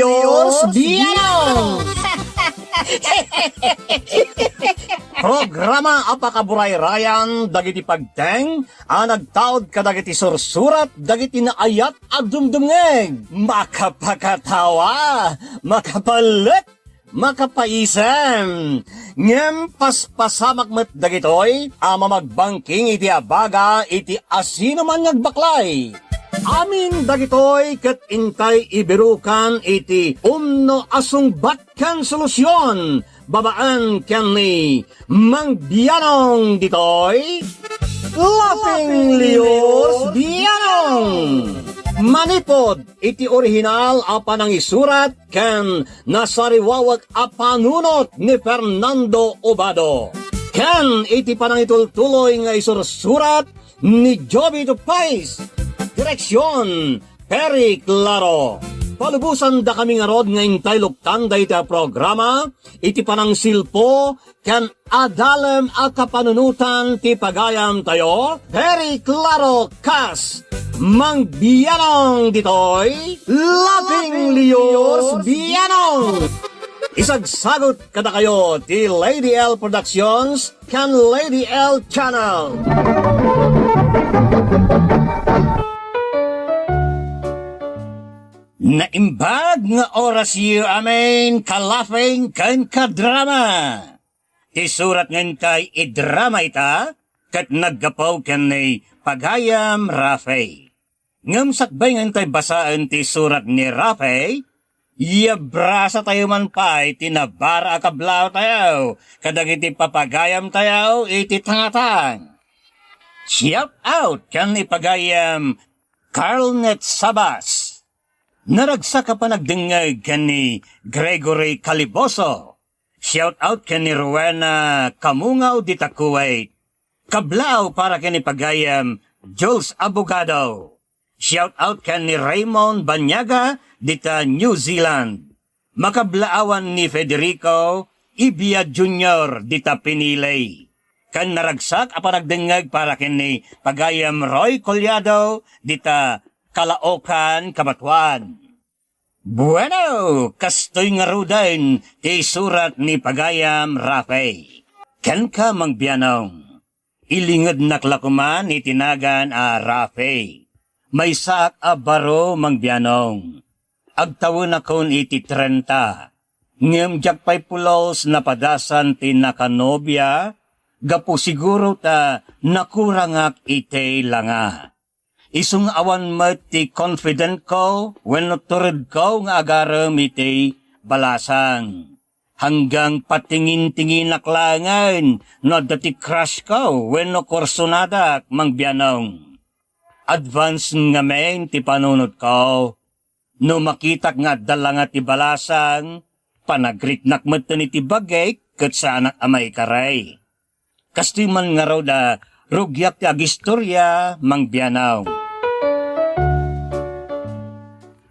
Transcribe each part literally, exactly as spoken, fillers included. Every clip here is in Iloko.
Dios biyanong! Programa a pakaburayrayan dagiti pagteng a nagtaud kadagiti sursurat dagiti naayat a dumdumngeg. Makapakatawa, makapalek, makapaisem. Ngem paspasamak met dagitoy a mamagbangking iti abaga iti asinoman nga agbaklay. Amin dagitoy ket intay ibirukan iti umno a sungbat ken solusion babaen ken ni Mang Bianong ditoy Laughing Leos Bianong. Manipod iti orihinal a panangisurat ken nasariwawek a panunot ni Fernando Obado, ken iti panangitultuloy nga isursurat ni Jovito Pais. Direksion, Perry Claro. Palubosan dakami ngarud nga intay luktan dayta a programa iti panangsilpo ken adalem a kapanunotan ti pagayamtayo, Perry Claro kas Mang Bianong ditoy, Laughing Leos Bianong. Isagsagut kadakayo ti Lady L Productions ken Lady L Channel. Naimbag nga orasyo amin, ka-laughing ken ka-drama. Ti surat nga intay idrama ita, ket naggapu ken ni Pagayam Rafe. Ngem sakbay nga intay basaen ti surat ni Rafe, iabrasatayo man pay ti nabara a kablaawtayo kadagiti papagayamtayo iti tangatang. Shout out ken ni Pagayam Carlnet Sabas. Naragsak a panagdengngeg ken ni Gregory Caliboso. Shout out ken ni Rowena Kamungaw dita Kuwait. Kablaaw para ken ni Pagayam Jules Abogado. Shout out ken ni Raymond Banyaga dita New Zealand. Makablaawan ni Federico Ibia Junior dita Pinilay. Ken naragsak a panagdengngeg para ken ni Pagayam Roy Collado dita Caloocan, Cabatuan. Bueno, kastoy ngaruden ti surat ni Pagayam Rafe. Kenka, Mang Bianong, ilingednak la koman iti nagan a Rafe. Maysaak a baro, Mang Bianong. Agtawenakon iti trenta. Ngem diak pay pulos napadasan ti nakanobia, gapu siguro ta nakurangak iti langa. Isu nga awan met ti confidentko wenno turedko nga agarem iti balasang. Hanggang patingin-tinginak laengen no adda ti crushko wenno kursonadak, Mang Bianong. Advance ngamin ti panunotko. No makitak nga adda langa ti balasang, panagriknak metten iti bagik ket saanak a maikaray. Kastoy man ngarud a rugiak ti agistoria, Mang Bianong.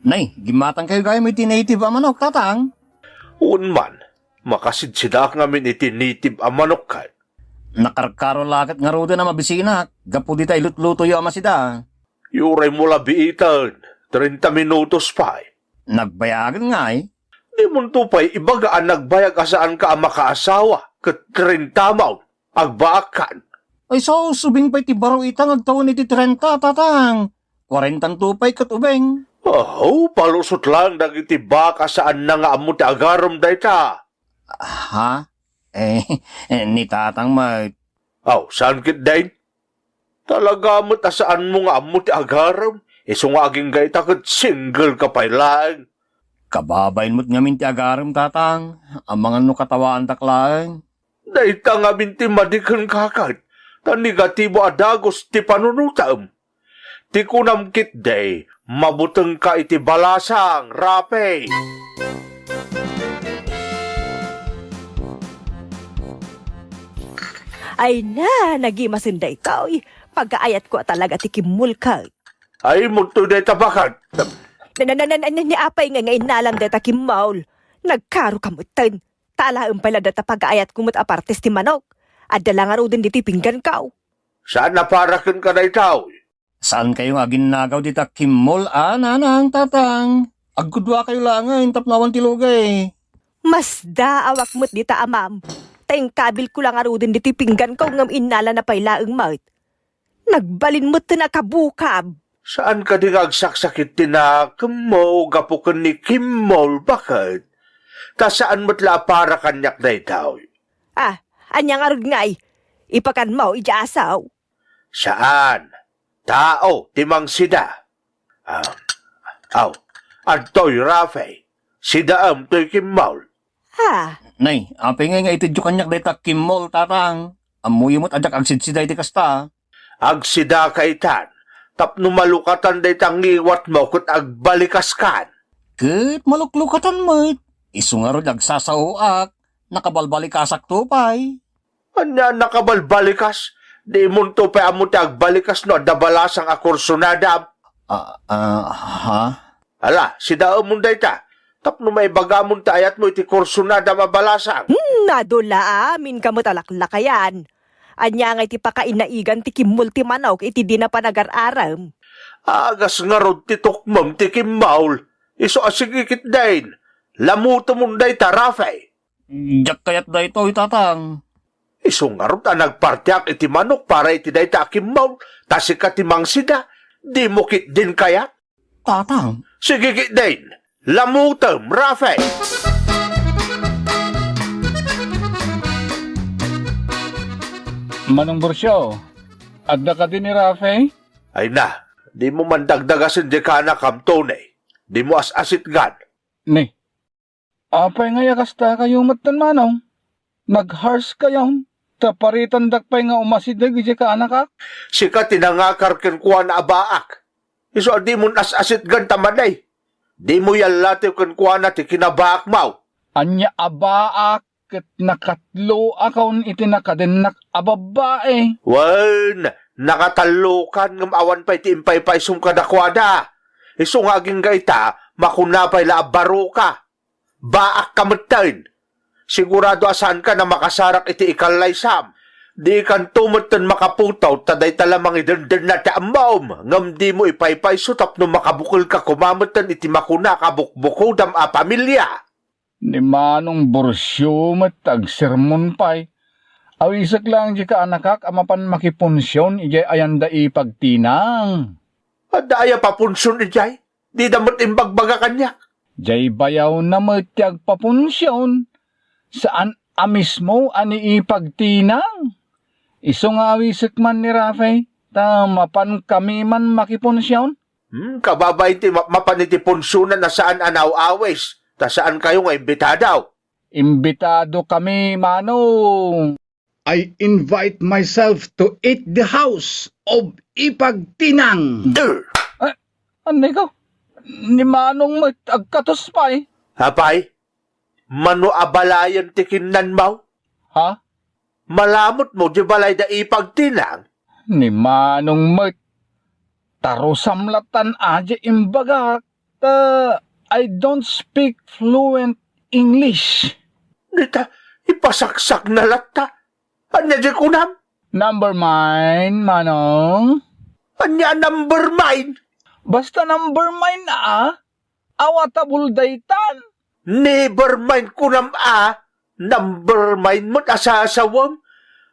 Nay, gimmatangkayo gayam iti native a manok, Tatang? Wen man, makasidsidaak ngamin iti native a manok ket. Nakarkaro la ket ngaruden a mabisinak gapu dita ilutlutoyo a masida. Uray mo la biiten, trenta minutos pay. Nagbayagen ngay? Dimonto pay ibaga a nagbayag a saanka a makaasawa ket trenta maw? Agbaakkan. Ay, sao subing pay ti baro ita nga agtawen iti trenta, Tatang? Kuarentanto pay ket ubing. Oh, palusot laeng dagiti baka saanna nga ammo ti agarem dayta. Ha? Eh, ni Tatang met. Aw, saan ketdin? Talaga met a saanmo nga ammo ti agarem, isu nga agingga ita ket single ka pay laeng. Kababain met ngamin ti agarem, Tatang, amangan no katawaandak laeng. Dayta ngamin ti madi kenka ket, ta negatibo a dagus ti panunotem. Ti kunam ketdi, mabutengka iti balasang, Rafe. Ay na, nagimasen daytoy. Pagaayatko a talaga ti kimmulka. Ay, mudto dayta baket. Na, na, na, na, na, ni apay nga, nga innalam dayta kimmol. Nagkaro ka metten. Ta alaem pay la dayta pagaayatko met a partes ti manok. Adda la ngaruden ditoy pingganko. Saan a para kenka daytoy? Saankayo nga aginnagaw dita kimmol a nanang, Tatang? Agguduakayo laengen tapno awan ti lugay. Masdaawak met dita, amam. Ta inkabilko la ngaruden ditoy pingganko ngem innalana pay laeng met. Nagbalin metten a kabukab. Saan kadi nga agsaksakit ti nakemmo gapu ken ni Kimmol, baket? Ta saan met la a para kaniak daytoy. Ah, ania ngarud ngay? Ipakanmo idiay asaw? Saan. Tao ti mangsida. Ah, aw, adtoy, Rafe. Sidaem toy Kimmol. Ha? Nay, apay ngay nga itedyo kaniak dayta Kimmol, tatang? Ammoyo met a diak agsidsida iti kasta. Agsidaka itan, tapno malukatan dayta ngiwatmo ket agbalikaskan. Ket maluklukatan met. Isu ngarud agsasaoak, nakabalbalikasakto pay. Ania nakabalbalikas? Dimonto pay ammo ti agbalikas no adda balasang a kursunadam. Ah, ah, ha? Ala, sidaemon dayta, tapno maibagamon ti ayatmo iti kursunadam a balasang. Hmm, adu la aminka met a laklakayan. Ania ngay ti pakainaigan ti Kimmol ti manok iti dina panagar-arem? Agas ngarud ti tukmem ti Kimmol. Isu a sigikitdin. Lamutemon dayta, Rafe. Diak kayat daytoy, tatang. Isu ngarud a nagpartiak iti manok para iti dayta a Kimmol, ta sika ti mangsida, dimo ketdin kayat? Tatang. Sigikitdin. Lamutem, Rafe. Manong Burcio, adda kadi ni Rafe? Ay na, dimo man dagdagasen diay kaanakam, Tony. Dimo as-asitgan. Ni, apay ngay a kastakayo metten, Manong? Nagharskayon, ta paritandak pay nga umasideg idiay kaanakak? Sika ti nangakar kenkuana a baak. Isu a dimon as-asitgan ta madi. Dimo yallatiw kenkuana ti kinabaakmo. Ania a baak ket nakatloakon iti nakadennak a babbai? Wen, nakatallokan ngem awan pay ti impaypaysom kadakuada. Isu nga agingga ita, makuna pay la a baroka. Baakka metten. Sigurado a saankan a makasarak iti ikallaysam. Dikanto metten makaputot ta dayta la mangidendenna ti ammom, ngem dimo ipaypayso tapno makabukelka koma metten iti makunak a bukbukodam a pamilia. Ni Manong Burcio met agsermon pay. Awisek laeng diay kaanakak a mapan makipunsion idiay ayanda ipagtinang. Adda aya papunsion idiay? Dida met imbagbaga kaniak. Diay bayawna met ti agpapunsion. Saan a mismo a ni ipagtinang. Isu nga awisek man ni Rafe, ta mapankami man makipunsion. Hmm, kababain ti ma-, mapan iti punsionan a saan a naaw-awis, ta saankayo nga imbitado. Imbitadokami, Manong. I invite myself to eat the house of Ipagtinang. Der! Ah, anay ka? Ni Manong met agkatos pay. Apay, mano a balayen ti kinnanmo? Ha? Malamutmo di balay da Ipagtinang? Ni Manong met. Tarusam latan a di imbagak. Ta I don't speak fluent English. Dita, ipasaksak na latta. Ania di kunam? Number mine, Manong. Ania number mine? Basta number mine a. Awa ta buldaytan. Never mind kunam a. Number mine met a sasawem.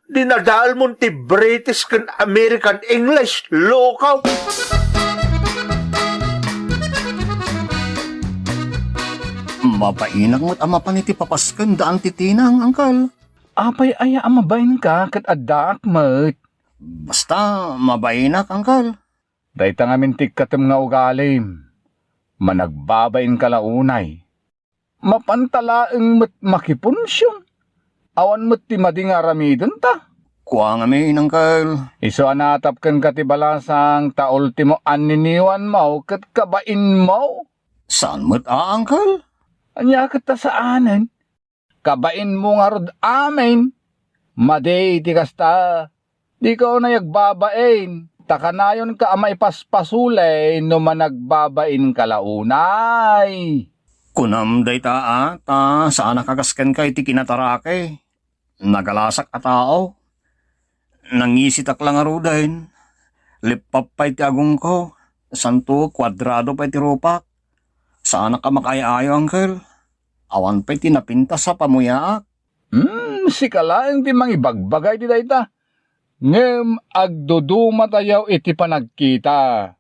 Dinadaelmon ti British ken American English, loko! Mabainak met a mapan iti papasken da Auntie Tinang, Angkel. Apay aya a mabainka ket addaak met? Basta, mabainak, Angkel. Dayta ngamin ti ikkatem nga ugalim. Managbabainka la unay. Mapanta laeng met makipunsion. Awan met ti madi nga aramidenta. Kua ngamin, Angkel. Isu a natap kenka ti balasang ta ultimo anniniwanmo ket kabainmo. Saan met a, Angkel? Ania ket ta saanen? Kabainmo ngarud amin. Madi ti kasta. Dika unay agbabain, ta kanayonka a maipaspasulay no managbabainka la unay. Kunam dayta a, ta saanak a kas kenka iti kinatarake. Nagalasak a tao. Nangisitak la ngaruden. Lippap pay ti agongko. Santo kuadrado pay ti rupak. Saanak a makaay-ayo, Uncle. Awan pay ti napintas a pamuyaak. Hmm, sika laeng ti mangibagbaga iti dayta. Ngem agdudumatayo iti panagkita.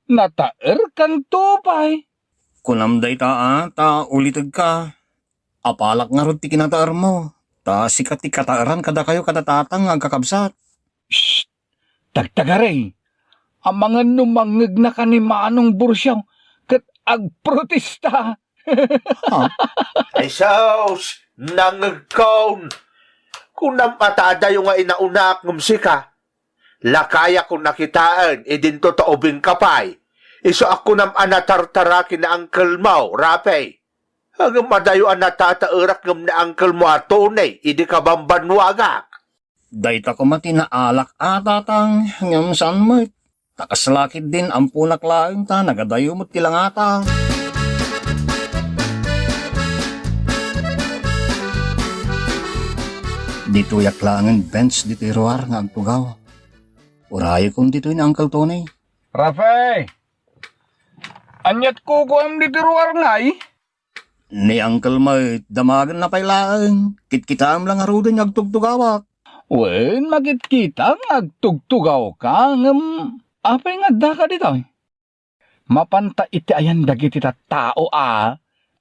Nataerkanto pay. Kunam dayta a, ta ulitegka. Apalak ngarud ti kinataermo, ta sika ti kataeran kadakayo kada tatang nga agkakabsat. Shh! Tagtagari! Amangan no mangngegnaka ni Manong Burcio ket agprotesta. Ha? Ay sus, nangngegkon! Kunam a ta adayo nga inaunak ngem sika. Lakayakon a kitaen idinto ta ubingka pay. Isu a kunam a natartara ken ni uncle mo, Rafe. Ngem adayo a natataerak ngem ni uncle mo a Tony idi kabambannuagak. Dayta koma ti naalak a, tatang, ngem saan met. Ta kasla ketdin amponak laeng ta nagadayo met ti langata. Ditoyak laengen bench ditoy ruar nga agtugaw. Urayekon ditoy ni Uncle Tony. Rafe! Aniat kukuem ditoy ruar ngay? Ni Uncle met, damagenna pay laeng. Kitkitaem la ngaruden nga agtugtugawak. Wen, makitkita nga agtugtugawka, ngem apay nga addaka ditoy? Mapanta iti ayan dagiti tattao a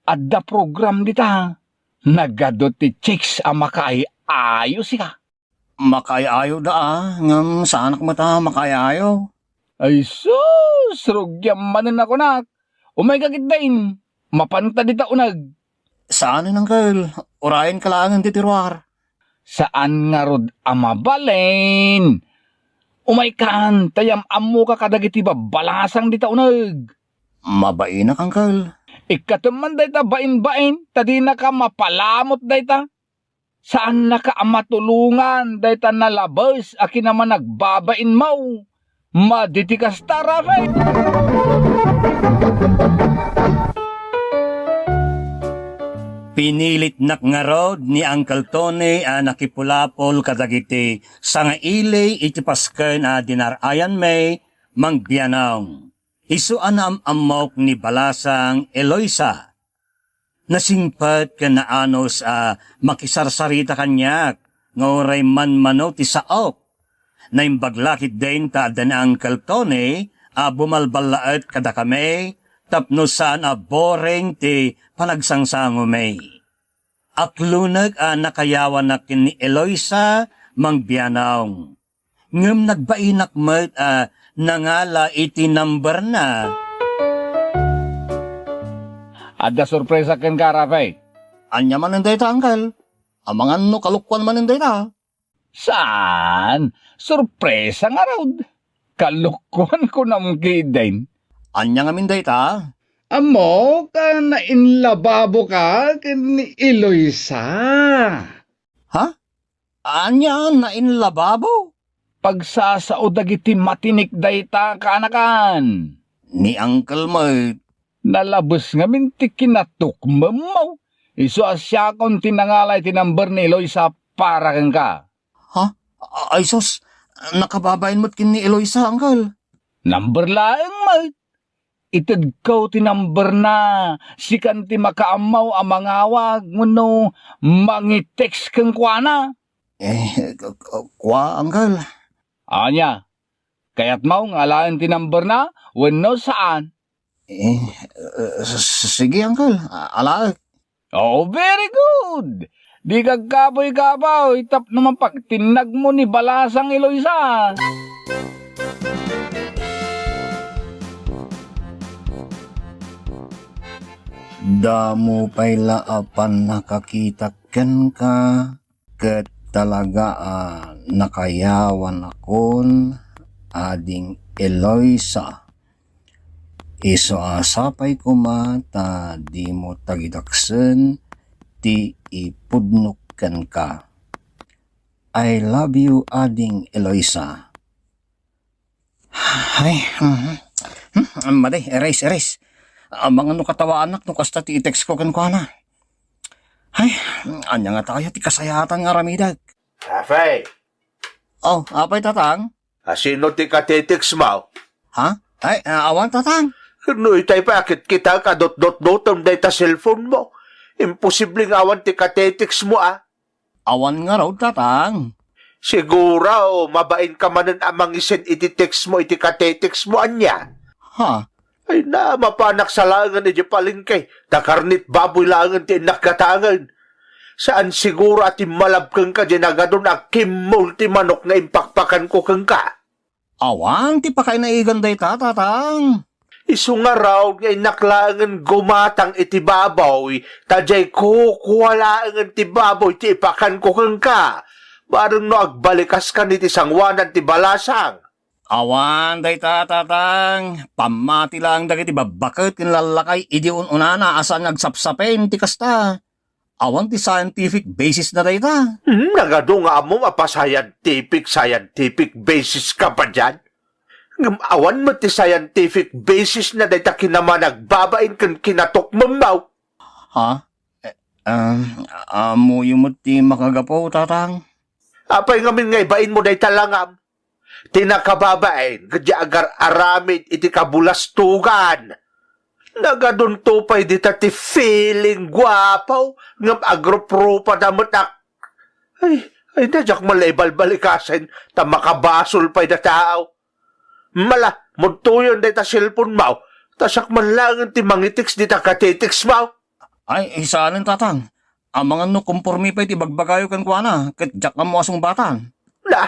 adda program dita. Nagadu ti chicks a makaay-ayo sika. Makaay-ayoda a, ngem saanak met a makaay-ayo. Ay sus, rugiam manen a kunak. Umayka ketdin, mapanta dita uneg. Saanen, Uncle. Urayenka laengen ditoy ruar. Saan ngarud a mabalin. Umaykan, ta yam-ammoka kadagiti babbalasang dita uneg. Mabainak, Uncle. Ikkatem man dayta bain-bain, ta dinaka mapalamut dayta. Saannaka a matulongan dayta nalabes a kinamanagbabainmo. Madi ti kasta, Rafe! Pinilitnak ngarud ni Uncle Tony a nakipulapol kadagiti sangaili iti pasken a dinar-ayanmi mangbianong. Isu a naam-ammok ni Balasang Eloisa. Nasingpet ken naanus a makisarsarita kaniak nga uray manmano ti saok. Naimbag la ketdin ta adda ni Uncle Tony a bumalballaet kadakami tapno saan a boring ti panagsangsangomi. Aklunek a nakayawanak ken ni Eloisa mangbianong. Ngem nagbainak met a nangala iti numberna. Adda sorpresa kenka, Rafe. Ania manen dayta, Uncle? Amangan no kalokoan manen dayta. Saan? Sorpresa ngarud. Kalokoan kunam ketdin. Ania ngamin dayta? Ammok a nainlababoka ken ni Eloisa. Ha? Ania, nainlababo? Pagsasao dagiti matinik dayta, kaanakan. Ni Uncle met. Nalabes ngamin ti kinatukmemmo. Isu a siakon ti nangala iti number ni Eloisa para kenka. Ha? Ay sus, nakababain met ken ni Eloisa, Uncle. Number laeng met. Itedko ti numberna, sikan ti makaammo a mangawag wenno mangi-text kenkuana. Eh, k-, k-, kua, Uncle? Ania, kayatmo nga alaen ti numberna wenno saan? Eh, eh, s-, s-, sige, Uncle. A-, alaek. Oh, very good! Dika agkapuy-kapuy tapno mapagtinnagmo ni Balasang Eloisa. Damo pay la a pannakakitak kenka, ket talaga a nakayawanakon, ading Eloisa. Isu a sapay koma ta dimo tagidaksen ti ipudnok kenka. I love you, ading Eloisa. Ay, mhm. Hmm, madi, erase, erase. Amangan no katawaanak no kasta ti i-text ko kenkuana. Ay, ania ngata aya ti kasayaatan nga aramidek? Apay. Oh, apay, tatang? A, sino ti katitext mo? Ha? Ay, a, awan, tatang. No itay pay a kitkitak a dotdotdotem dayta cellphone mo, imposible nga awan ti katetext mo, a? Awan ngarud, Tatang. Siguro, mabain ka manen a mangisend iti text mo iti katetext mo, ania? Ha? Ay na, mapanak sa laengen iti palengke, ta karnit baboy laengen ti innak gatangen. Saan siguro a timmalab kenka diay nagadun a kimmol ti manok nga impakpakanko kenka? Awan ti pakainaigan dayta, Tatang. Isu ngarud nga innak laengen gumatang iti baboy, ta diay kukua laengen ti baboy ti ipakanko kenka. Bareng no agbalikaskan iti sangoanan ti balasang. Awan dayta, Tatang. Pammati laeng dagiti babbaket ken lallakay idi un-unana a saan nga agsapsapen ti kasta. Awan ti scientific basis na dayta. Hmm, nagadu nga ammom a pa-scientific, scientific basis ka pay diay? Ngem awan met ti scientific basis na dayta kinamanagbabain ken kinatukmemmaw. Ha? Eh, um, ammoyo met ti makagapu, Tatang? Apay ngamin nga ibainmo dayta langam? Ti nakababain, ket diay agar-aramid iti kabulastogan. Nagadunto pay dita ti feeling guapo, ngem agrupropada met ak. Ay, ay, na diak man la ibalbalikasen, ta makabasol pay da tao. Mala, mudtoyon dayta cellphone mo, ta siak man laengen ti mangitext dita katetext mo. Ay, saanen, Tatang. Amangan no komporme pay ti bagbagayo kenkuana, ket diak ammo a sungbatan. Na,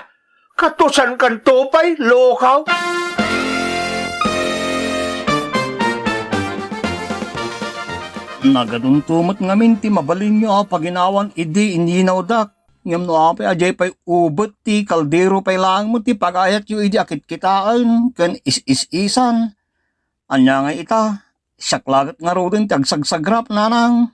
katusankanto pay, lokaw? Nagadunto met ngamin ti mabalinyo a paginawan idi inyinawdak. Ngem no apay a diay pay ubet ti kaldero pay laeng met ti pagayatyo idi akitkitaen ken is-is-isan. Ania ngay ita? Siak la ket ngaruden ti agsagsagrap, nanang.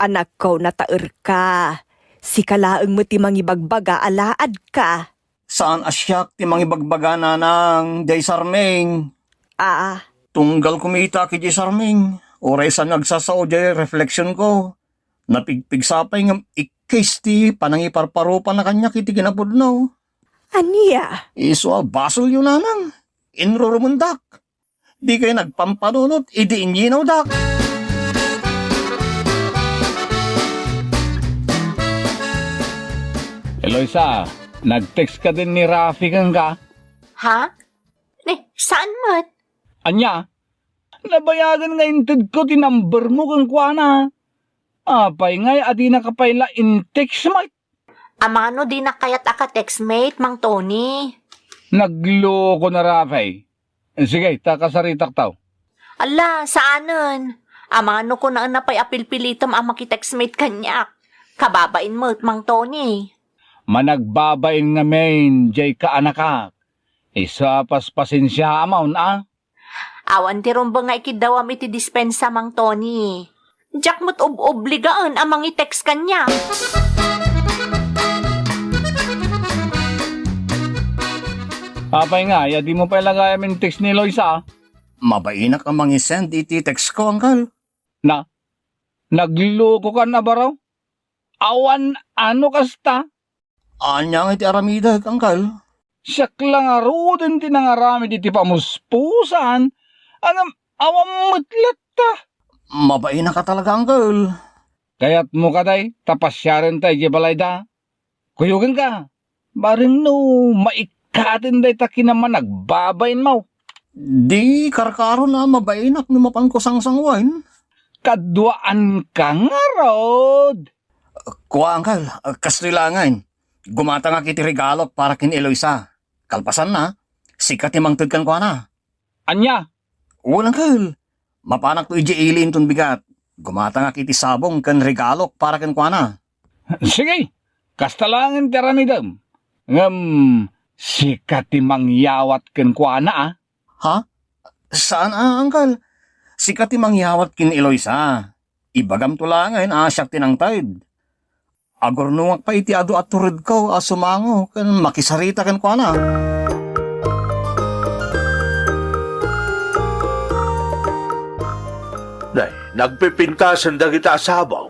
Anakko, nataerka. Sika laeng met ti mangibagbaga a laadka. Saan a siak ti mangibagbaga, nanang, diay sarming. Aa. Tunggal kumitak idiay sarming. Uray saan nga agsasao diay refleksionko. Napigpigsa pay ngem ikkis ti panangiparparupana kaniak iti kinapudno. Ania? Isu a basolyo, nanang. Inrurumendak. Dikay nagpampanunot idi inyinawdak. Eloisa, nag-text kadin ni Rafi kenka? Ha? Ni, saan met? Ania? Nabayagen nga intedko ti number mo kenkuana. Apay ngay a dinaka pay la in-text met? Amangan no dinak kayat a ka-textmate, Mang Tony. Nagloko na, Rafi. Sige, ta kasaritaktaw. Ala, saanen. Amangan no kunaenna pay a pilpilitem a makitextmate kaniak. Kababain met, Mang Tony. Managbabain ngamin, diay kaanakak. Isu a paspasensiaam, a? Awan ti rumbeng nga ikiddawam iti dispensa, Mang Tony. Diak met ob-obligaen a mangitext kaniak. Apay ngay a dimo pay la gayam in-text ni Loisa? Mabainak a mangisend iti text ko, Uncle. Na, naglukokan a baro? Awan ano kasta? Ania ngay ti aramidek, Uncle? Siak la ngaruden ti nangaramid iti pamuspusan, ngem awan met latta. Mabainak a talaga, Uncle. Kayatmo kadi ta pasiarenta idiay balayda? Kuyogenka, bareng no maikkaten dayta kinamanagbabainmo. Di karkaron a mabainak no mapanko sangsangoen. Kaduaanka ngarud. Kua, Uncle, kastoy laengen. Gumatangak iti regalok para ken Eloisa. Kalpasanna, sika ti mangted kenkuana. Ania? Wen, Uncle. Mapanakto idiay ili inton bigat. Gumatangak iti sabong ken regalok para kenkuana. Sige, kasta laengen ti aramidem. Ngem, sika ti mangyawat kenkuana, a? Ha? Saan a, Uncle. Sika ti mangyawat ken Eloisa. Ibagamto laengen a siak ti nangted. Agurnongak pay iti adu a turedko a sumango ken makisarita kenkuana. Nay, nagpipintasen dagita a sabong.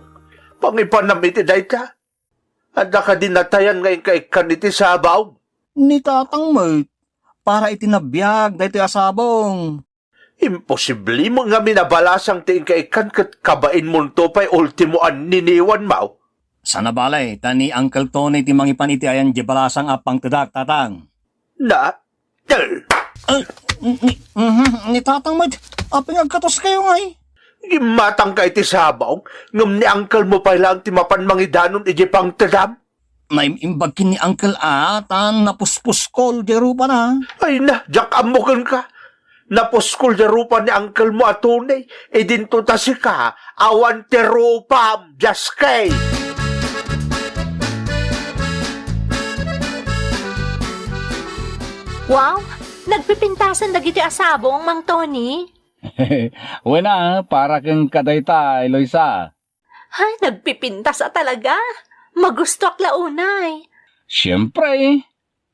Pangipanam iti dayta. Adda kadi natayan nga inka ikkan iti sabong? Ni Tatang met, para iti nabiag daytoy a sabong. Imposible mo ngamin a balasang ti inka ikkan ket kabainmonto pay ultimo a niniwanmo. Saan a bale, ta ni Uncle Tony ti mangipan iti ayan diay balasang a pangtedak, Tatang. Na, tel. Ah, ni, ni, mhm, ni Tatang met, apay nga agkatoskayo ngay? Gimmatangka iti sabong, ngem ni Uncle mo pay laeng ti mapan mangidanon iti pangtedam? Naim-imbag ken ni Uncle a, ta napuspuskol diay rupana. Ay na, diak ammo kenka. Napuskol diay rupa ni Uncle mo a Tony, idinto ta sika, awan ti rupam, Jaskay! Wow! Nagpipintasan dagitoy a sabong, Mang Tony? Wen a, para kenka dayta, Eloisa. Ay, nagpipintas a talaga. Magustuak la unay. Siempre,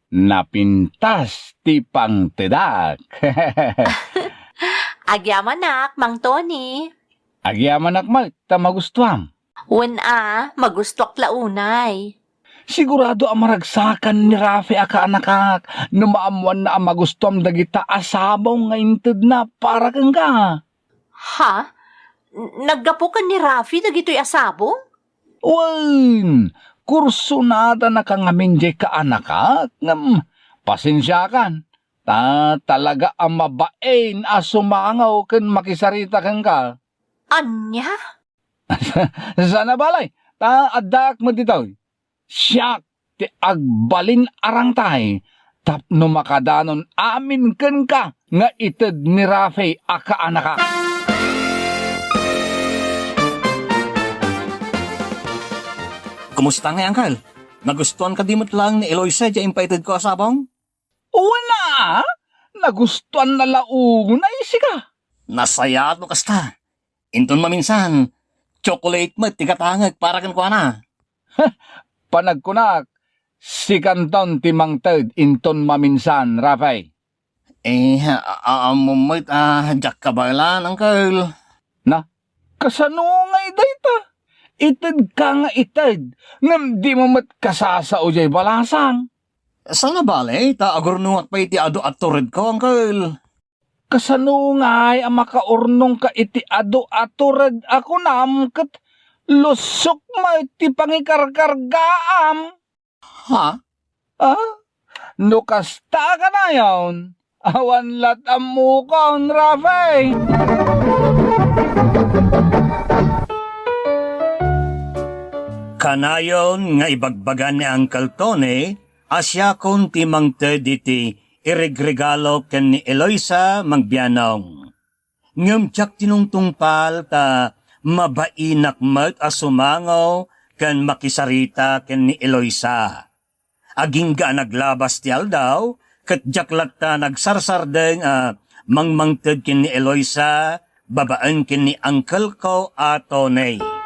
napintas ti pangtedak. Agyamanak, Mang Tony. Agyamanak met ta magustuam. Wen a, magustuak la unay. Sigurado a maragsakan ni Rafi a kaanakak no maammoanna a magustuam dagita a sabong nga intedna para kenka. Ha? N-, naggapu ken ni Rafi dagitoy a sabong? Wen, kursonadanaka ngamin diay kaanakak, ngem pasensiakan, ta talaga a mabain a sumangaw ken makisarita kenka. Ania? Saan a bale, ta addaak met ditoy. Siak ti agbalin a rangtay tapno makadanon amin kenka nga ited ni Rafi a kaanakak. Kumusta ngay, Uncle? Nagustuan kadi met laeng ni Eloisa diay impaitedko a sabong? Wen a, nagustuanna la unay sika. Nasayaat no kasta. Inton maminsan, tsokolate met ti gatangek para kenkuana. Panagkunak, sikanton ti mangted inton maminsan, Rafi. Eh, a-, a-, ammom met a diak kabaelan, Uncle. Na, kasano ngay dayta? Itedka nga ited, ngem dimo met kasasao diay balasang. Saan a bale, ta agurnongak pay ti adu a turedko, Uncle. Kasano ngay a makaurnongka iti adu a tured a kunam ket lusok met ti pangikarkargaam? Ha? Ah? No kasta kanayon, awan lat ammokon, Rafi! Kanayon nga ibagbaga ni Uncle Tony a siakon ti mangted iti iregregalo ken ni Eloisa Magbianong. Ngem diak tinungtungpal ta mabainak met a sumangaw ken makisarita ken ni Eloisa. Agingga a naglabas ti aldaw, ket diak latta nagsarsardeng a mangmangted ken ni Eloisa babaen ken ni uncle-ko a Tony.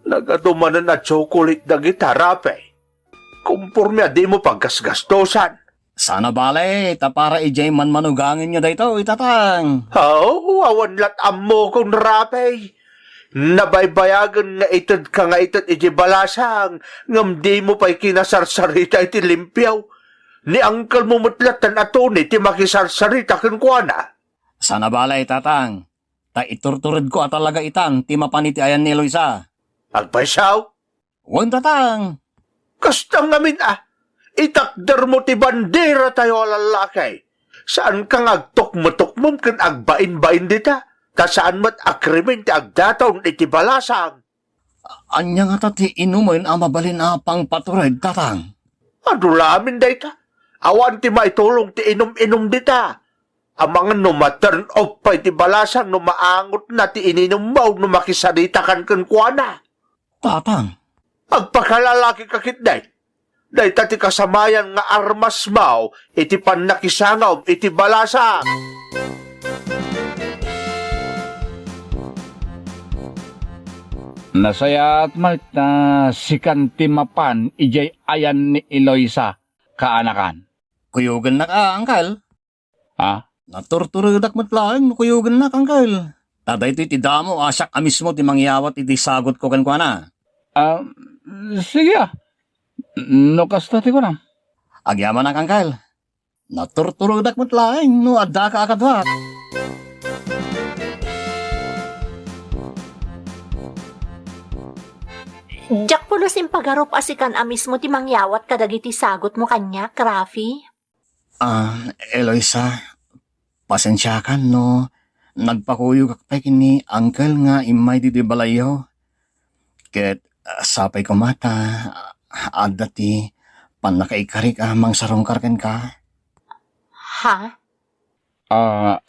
Nagadu manen a tsokolate dagita, Rafi. Komporme a dimo paggasgastosan. Saan a bale, ta para idiay manmanugangenyo daytoy, Tatang. Aw, awan lat ammokon, Rafi. Nabaybayagen nga itedka nga ited idiay balasang, ngem dimo pay kinasarsarita iti limpio. Ni uncle-mo met lattan a Tony ti makisarsarita kenkuana. Saan a bale, Tatang, ta iturturedko a talaga itan ti mapan iti ayan ni Eloisa. Agpayso? Wen, Tatang. Kasta ngamin a, itakdermo ti banderatayo a lallaki. Saanka nga agtukmotukmom ken agbainbain dita, ta saan met a krimen ti agdataw iti balasang. Ania ngata ti inumen a mabalin a pangpatured, Tatang? Adu la amin dayta. Awan ti maitulong ti inum-inum dita. Amangan no ma-turn off pay ti balasang no maangotna ti ininummo no makisaritakan kenkuana. Tatang. Agpakalalakika ketdi. Dayta ti kasamayan nga armasmo iti pannakisangawm iti balasang. Nasayaat met ta sikan ti mapan idiay ayan ni Eloisa, kaanakan. Kuyogennak a, Uncle. Ha? Naturturedak met laeng no kuyogennak, Uncle. Ta daytoy ti damo a siak a mismo ti mangyawat iti sagutko kenkuana. Ah, sige a. No kasta ti kunam. Agyamanak, Uncle. Naturturodak met laeng no addaka a kaduak. Diak pulos impagarup a sikan a mismo ti mangyawat kadagiti sagutmo kaniak, Rafi. Ah, Eloisa, pasensiakan no nagpakuyogak pay ken ni uncle nga immay ditoy balayyo. Ket, ah, sapay koma ta, ah, adda ti pannakaikarik a mangsarungkar kenka. Ha? Ah,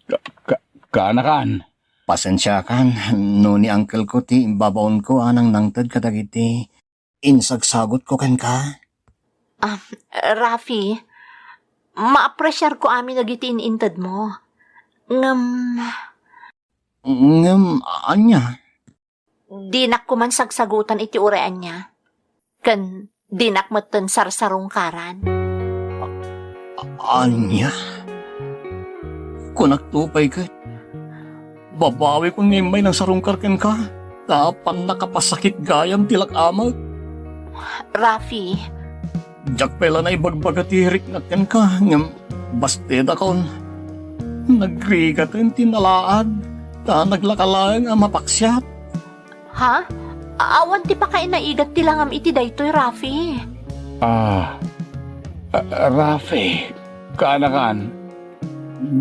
ka-, ka-, kaanakan. Pasensiakan no ni uncle ko ti imbabaonko a nangnangted kadagiti insagsagutko kenka. Ah, Rafi, maapresiarko amin dagiti in-intedmo. Ngem Ngem ania? Dinak koman sagsagutan iti uray ania. Ken dinak metten sarsarungkaran. A-, ania? Kunakto pay ket, babawikon nga immay nangsarungkar kenka, ta pannakapasakit gayam ti lak-amek. Rafi. Diak pay la naibagbaga ti riknak kenka, ngem bastedakon. Nagrigaten ti nalaad, ta naglaka laeng a mapaksiat. Ha? Awan ti pakainaigat ti langam iti daytoy, Rafi. Ah, ah, Rafi, kaanakan.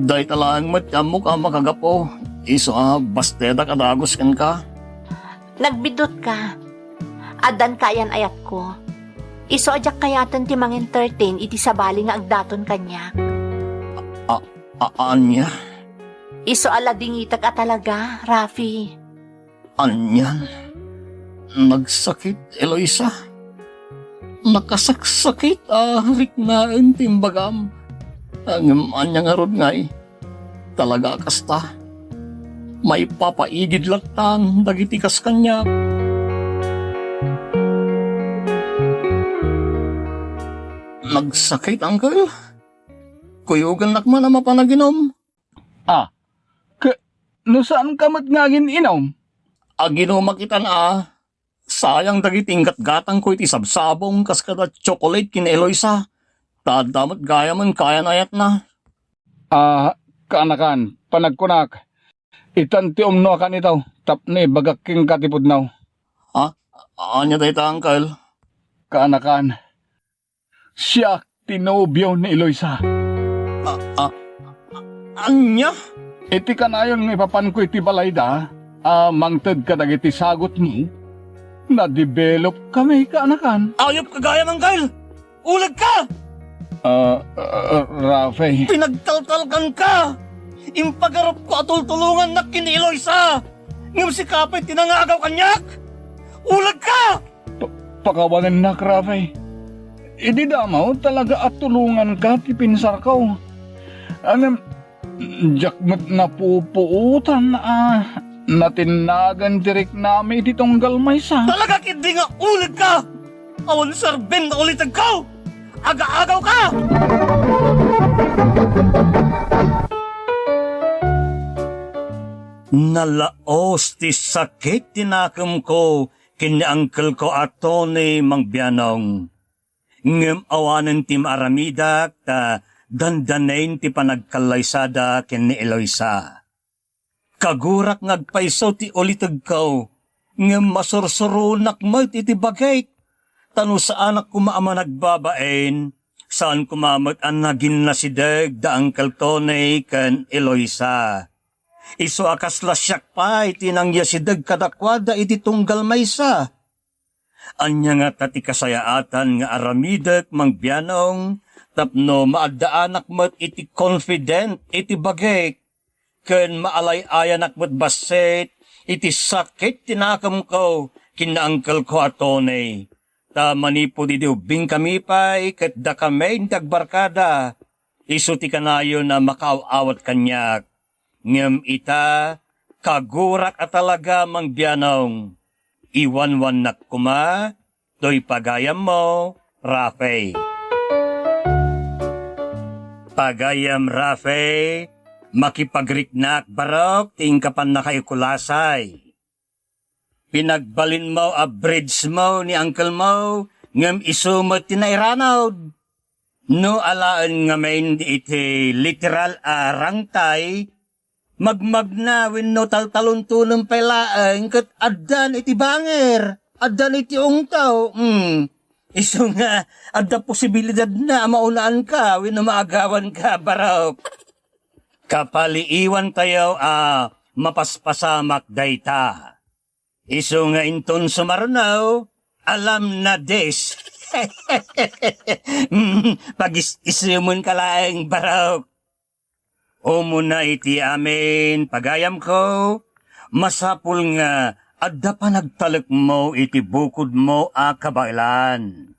Dayta laeng met ti ammok a makagapu, isu a bastedak a dagus kenka. Nagbidutka. Addan kayan ayatko. Isu a diak kayaten ti mangentertain iti sabali nga agdaton kaniak. A-, a-, ania? Isu a ladingitek a talaga, Rafi. Anian? Nagsakit, Eloisa? Nakasaksakit a riknaen ti imbagam. Ngem ania ngarud ngay? Talaga a kasta. Maipapaigid latta dagiti kas kaniak. Nagsakit, uncle? Kuyogannak man a mapanaginom. Ah, ke-, no saanka met nga agin-inom? Aginumak itan a. Sayang dagiti inggatgatangko iti sabsabong kas kada tsokolate ken ni Eloisa. Ta adda met gayamen kayan ayatna. Ah, kaanakan, panagkunak, itan ti umnoakan itaw, tapno ibagak kenka ti pudno. Ha? Ania dayta, uncle? Kaanakan, siak ti nobio ni Eloisa. A-, a-, ania? Iti kanayon nga ipapanko iti balayda a mangted kadagiti sagutmo, nadevelop kami, kaanakan. Ayupka gayam, uncle! Ulegka! Ah, ah, Rafi. Pinagtaltalkanka! Impagarupko a tultulongannak ken ni Eloisa! Ngem sika pay ti nangagaw kaniak! Ulegka! Pa-, pakawanennak, Rafi. Idi damo, talaga a tulonganka ti pinsarko. Ngem, diak met napupuotan a natinnagan ti riknami iti tunggal maysa. Talaga ketdi nga ulegka! Awan serbeng nga ulitegko! Agaagawka! Nalaos ti sakit ti nakemko ken ni uncle-ko a Tony, Mang Bianong. Ngem awanen ti maaramidak ta dandanen ti panagkallaysada ken ni Eloisa. Kagurak nga agpayso ti ulitegko, ngem masursuronak met iti bagik, ta no saanak koma a managbabain, saan koma met a naginnasideg da Uncle Tony ken Eloisa. Isu a kasla siak pay ti nangyasideg kadakuada iti tunggal maysa. Ania ngata ti kasayaatan nga aramidek, Mang Bianong, tapno maaddaanak met iti confident iti bagik, ken maalay-ayanak met bassit iti sakit ti nakemko ken ni uncle-ko a Tony? Ta manipud idi ubbingkami pay ket dakami ti agbarkada, isu ti kanayon a makaaw-awat kaniak. Ngem ita, kagurak a talaga, Mang Bianong. Iwanwannak koma toy pagayammo, Rafe. Pagayam, Rafe, makipagriknak barok ti inka pannakaikulasay. Pinagbalinmo a bridge-mo ni uncle-mo, ngem isu met ti nairanud. No alaen ngamin iti literal a rangtay, magmagna wenno taltaluntonem pay laeng ket addan iti banger, addan iti ungtaw. Hmm. Isu nga adda posibilidadna a maunaanka wenno maagawanka, Barok. Kapaliiwantayo a mapaspasamak dayta. Isu nga inton sumaruno, alam na this. Mm, pagis-isemenka laeng, Barok. Umuna iti amin, pagayamko, masapul nga adda panagtalekmo iti bukodmo a kabaelan.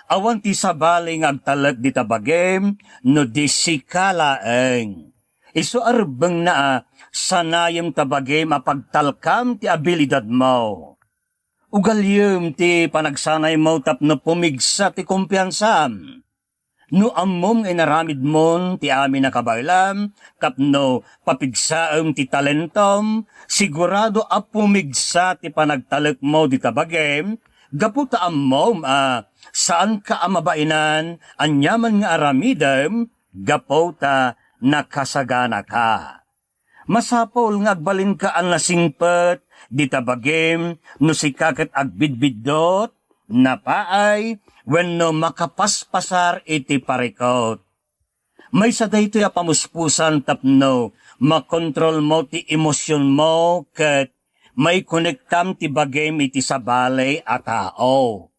Awan ti sabali nga agtalek dita bagim no di sika laeng. Isu a rebbengna a sanayem ta bagim a pagtalkam ti abilidadmo. Ugaliem ti panagsanaymo tapno pumigsa ti kumpiansam. No ammom nga inaramidmon ti amin a kabaelam tapno papigsaem ti talentom, sigurado a pumigsa ti panagtalekmo dita bagim, gapu ta ammom a saanka a mabainan aniaman nga aramidem gapu ta nakasaganaka. Masapul nga agbalinka a nasingpet dita bagim no sika ket agbidbiddut, napaay, wenno makapaspasar iti parikut. Maysa daytoy a pamuspusan tapno makontrolmo ti emosionmo ket maikonektam ti bagim iti sabali a tao.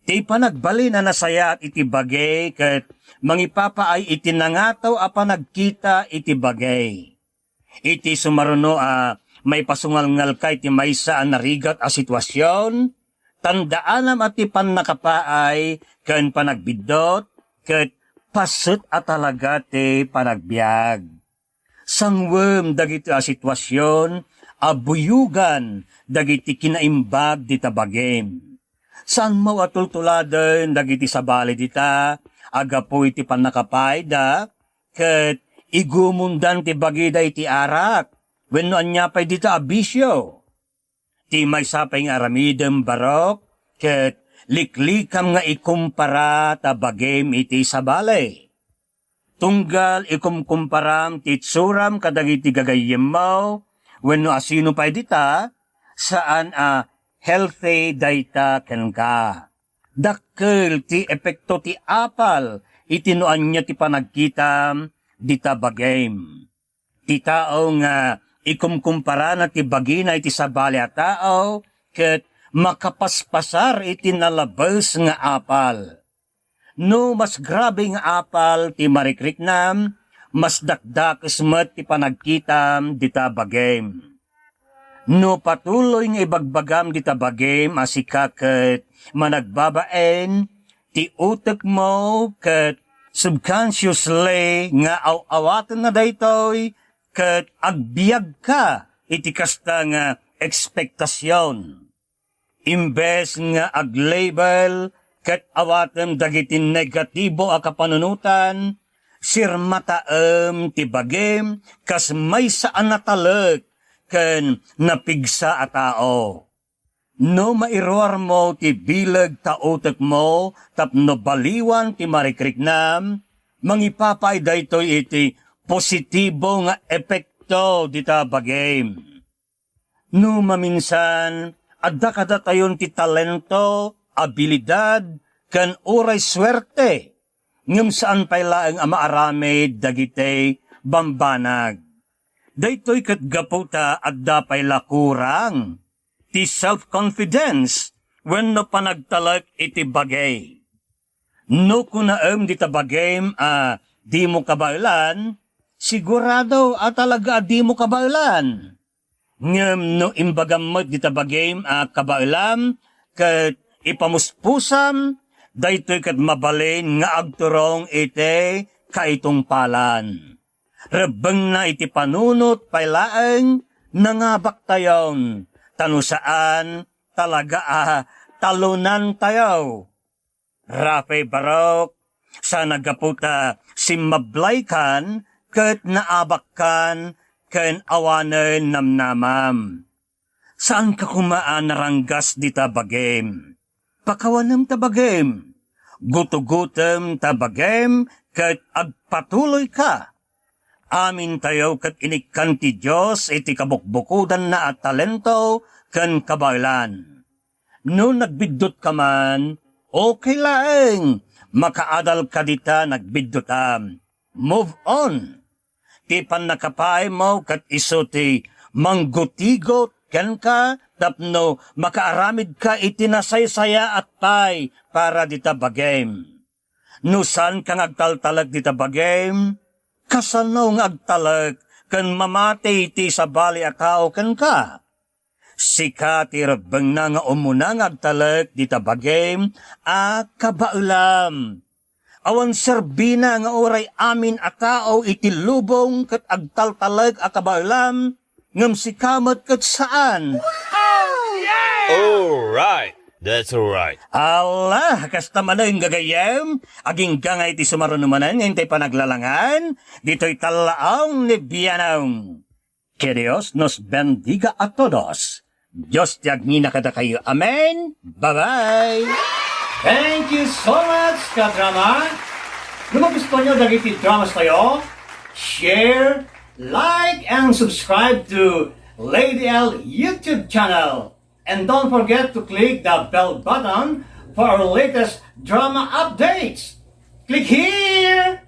Ti panagbalin a nasayaat iti bagi ket mangipapaay iti nangato a panagkita iti bagi. Iti sumaruno a maipasungalngalka iti maysa a narigat a situasion, tandaanam a ti pannakapaay ken panagbiddut ket paset a talaga ti panagbiag. Sangwem dagiti a situasion a buyogan dagiti kinaimbag dita bagim. Saanmo a tultuladen dagiti sabali dita a gapu iti pannakapaayda ket igumondan ti bagida iti arak wenno ania pay dita a bisio. Ti maysa pay nga aramidem, Barok, ket liklikam nga ikumpara ta bagim iti sabali. Tunggal ikumkumparam ti itsuram kadagiti gagayyemmo wenno asino pay dita, saan a healthy dayta kenka. Dakkel ti epekto ti apal iti no ania ti panagkitam dita bagim. Ti tao nga ikumkumparana ti bagina iti sabali a tao ket makapaspasar iti nalabes nga apal. No mas grabe nga apal ti marikriknam, mas dakdakes met ti panagkitam dita bagim. No patuloy nga ibagbagam dita bagim a sika ket managbabain, ti utekmo ket subconsciously nga aw-awatenna daytoy ket agbiagka iti kasta nga ekspektasion. Imbes nga aglabel ket awatem dagiti negatibo a kapanunotan, sirmataem ti bagim kas maysa a natalek ken napigsa a tao. No mairuarmo ti bileg ta utekmo tapno baliwan ti marikriknam, mangipapaay daytoy iti positibo nga epekto dita bagim. No maminsan, adda kadatayon ti talento, abilidad, ken uray suerte, ngem saan pay laeng a maaramid dagiti bambanag. Daytoy ket gapu ta adda pay la kurang ti self-confidence wenno panagtalek iti bagay. No kunaem dita bagim a dimo kabaelan, sigurado a talaga a dimo kabaelan. Ngem no imbagam met dita bagim a kabaelam ket ipamuspusam, daytoy ket mabalin nga agturong iti kaitungpalan. Rebbengna iti panunot pay laeng nangabaktayon, ta no saan, talaga a talonantayo. Rafe Barok, sana gapu ta simmablaykan ket naabakkan ken awanen namnamam. Saanka koma a naranggas dita bagim. Pakawanem ta bagim. Gutugutem ta bagim ket agpatuloyka. Amintayo ket inikkan ti Dios iti kabukbukodanna a talento ken kabaelan. No nagbiddutka man, okay laeng. Makaadalka dita nagbiddutam. Move on. Ti pannakapaaymo ket isu ti manggutigot kenka tapno makaaramidka iti nasaysayaat pay para dita bagim. No saanka nga agtaltalek dita bagim, kasano nga agtalek ken mamati ti sabali a tao kenka? Sika ti rebbengna nga umuna nga agtalek dita bagim a kabaelam. Awan serbina nga uray amin a tao iti lubong ket agtaltalek a kabaelam, ngem sika met ket saan. All right. That's all right. Ala, kasta manen gagayem, agingga nga iti sumaruno manen nga intay panaglalangan, ditoy tallaong ni Bianong. Que Dios nos bendiga a todos. Dios ti agngina kadakayo. Amen. Bye-bye. Thank you so much, kadrama. No magusto nyo dagiti dramas tayo, share, like, and subscribe to Lady L YouTube channel. And don't forget to click the bell button for our latest drama updates. Click here!